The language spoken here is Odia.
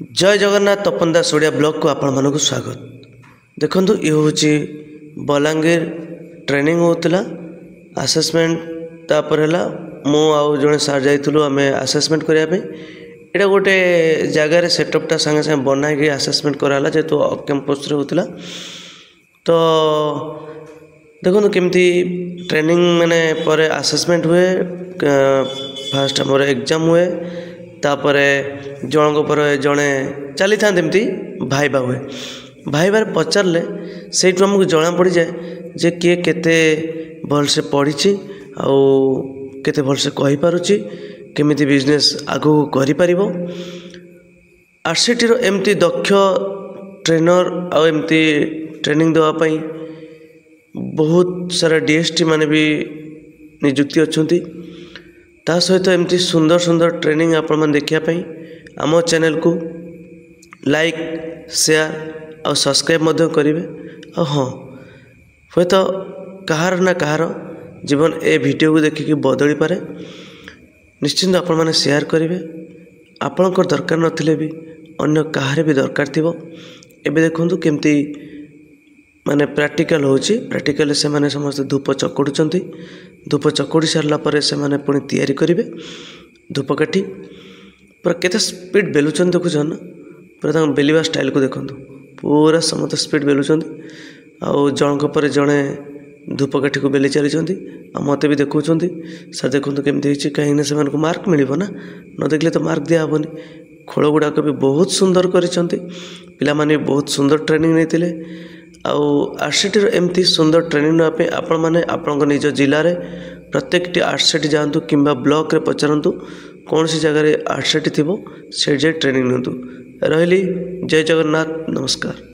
ଜୟ ଜଗନ୍ନାଥ। ତପନ ଦାସ ଓଡ଼ିଆ ବ୍ଲଗ୍କୁ ଆପଣମାନଙ୍କୁ ସ୍ୱାଗତ। ଦେଖନ୍ତୁ, ଇଏ ହେଉଛି ବଲାଙ୍ଗୀର ଟ୍ରେନିଂ ହେଉଥିଲା, ଆସେସମେଣ୍ଟ ତାପରେ ହେଲା। ମୁଁ ଆଉ ଜଣେ ସାର୍ ଯାଇଥିଲୁ ଆମେ ଆସେସମେଣ୍ଟ କରିବା ପାଇଁ। ଏଇଟା ଗୋଟେ ଜାଗାରେ ସେଟଅପ୍ଟା ସାଙ୍ଗେ ସାଙ୍ଗେ ବନାଇକି ଆସେସମେଣ୍ଟ କରାହେଲା, ଯେହେତୁ ଅଫ୍ କ୍ୟାମ୍ପସ୍ରେ ହେଉଥିଲା। ତ ଦେଖନ୍ତୁ କେମିତି ଟ୍ରେନିଂ ମାନେ ପରେ ଆସେସମେଣ୍ଟ ହୁଏ। ଫାଷ୍ଟ ଆମର ଏକ୍ଜାମ୍ ହୁଏ, ତାପରେ ଜଣଙ୍କ ପରେ ଜଣେ ଚାଲିଥାନ୍ତି, ଏମିତି ଭାଇବା ହୁଏ। ଭାଇବାରେ ପଚାରିଲେ ସେଇଠୁ ଆମକୁ ଜଣାପଡ଼ିଯାଏ ଯେ କିଏ କେତେ ଭଲସେ ପଢ଼ିଛି ଆଉ କେତେ ଭଲସେ କହିପାରୁଛି, କେମିତି ବିଜନେସ୍ ଆଗକୁ କରିପାରିବ। ଆର୍ସିଟିର ଏମିତି ଦକ୍ଷ ଟ୍ରେନର୍ ଆଉ ଏମିତି ଟ୍ରେନିଂ ଦେବା ପାଇଁ ବହୁତ ସାରା ଡିଏସ୍ଟି ମାନେ ବି ନିଯୁକ୍ତି ଅଛନ୍ତି। ତା ସହିତ ଏମିତି ସୁନ୍ଦର ସୁନ୍ଦର ଟ୍ରେନିଂ ଆପଣମାନେ ଦେଖିବା ପାଇଁ ଆମ ଚ୍ୟାନେଲକୁ ଲାଇକ୍, ସେୟାର ଆଉ ସବସ୍କ୍ରାଇବ୍ ମଧ୍ୟ କରିବେ। ଆଉ ହଁ, ହୁଏତ କାହାର ନା କାହାର ଜୀବନ ଏ ଭିଡ଼ିଓକୁ ଦେଖିକି ବଦଳିପାରେ। ନିଶ୍ଚିନ୍ତ ଆପଣମାନେ ସେୟାର କରିବେ। ଆପଣଙ୍କର ଦରକାର ନଥିଲେ ବି ଅନ୍ୟ କାହାର ବି ଦରକାର ଥିବ। ଏବେ ଦେଖନ୍ତୁ କେମିତି ମାନେ ପ୍ରାକ୍ଟିକାଲ ହେଉଛି। ପ୍ରାକ୍ଟିକାଲରେ ସେମାନେ ସମସ୍ତେ ଧୂପ ଚକଟୁଛନ୍ତି। ଧୂପ ଚକଟି ସାରିଲା ପରେ ସେମାନେ ପୁଣି ତିଆରି କରିବେ ଧୂପକାଠି। ପୁରା କେତେ ସ୍ପିଡ଼ ବେଲୁଛନ୍ତି ଦେଖୁଛନ୍ତି ନା? ପୁରା ତାଙ୍କ ବେଲିବା ଷ୍ଟାଇଲକୁ ଦେଖନ୍ତୁ। ପୁରା ସମସ୍ତେ ସ୍ପିଡ଼ ବେଲୁଛନ୍ତି ଆଉ ଜଣଙ୍କ ପରେ ଜଣେ ଧୂପକାଠିକୁ ବେଲି ଚାଲିଛନ୍ତି ଆଉ ମୋତେ ବି ଦେଖାଉଛନ୍ତି, "ସାର୍, ଦେଖନ୍ତୁ କେମିତି ହେଇଛି।" କାହିଁକିନା ସେମାନଙ୍କୁ ମାର୍କ ମିଳିବ ନା, ନ ଦେଖିଲେ ତ ମାର୍କ ଦିଆହେବନି। ଖୋଳ ଗୁଡ଼ାକ ବି ବହୁତ ସୁନ୍ଦର କରିଛନ୍ତି। ପିଲାମାନେ ବି ବହୁତ ସୁନ୍ଦର ଟ୍ରେନିଂ ନେଇଥିଲେ। ଆଉ ଆର୍ସିଟିର ଏମିତି ସୁନ୍ଦର ଟ୍ରେନିଂ ନେବା ପାଇଁ ଆପଣମାନେ ଆପଣଙ୍କ ନିଜ ଜିଲ୍ଲାରେ ପ୍ରତ୍ୟେକଟି ଆର୍ସିଟି ଯାଆନ୍ତୁ କିମ୍ବା ବ୍ଲକରେ ପଚାରନ୍ତୁ, କୌଣସି ଜାଗାରେ ଆର୍ସିଟି ଥିବ, ସେଇଠି ଯାଇ ଟ୍ରେନିଂ ନିଅନ୍ତୁ। ରହିଲି, ଜୟ ଜଗନ୍ନାଥ, ନମସ୍କାର।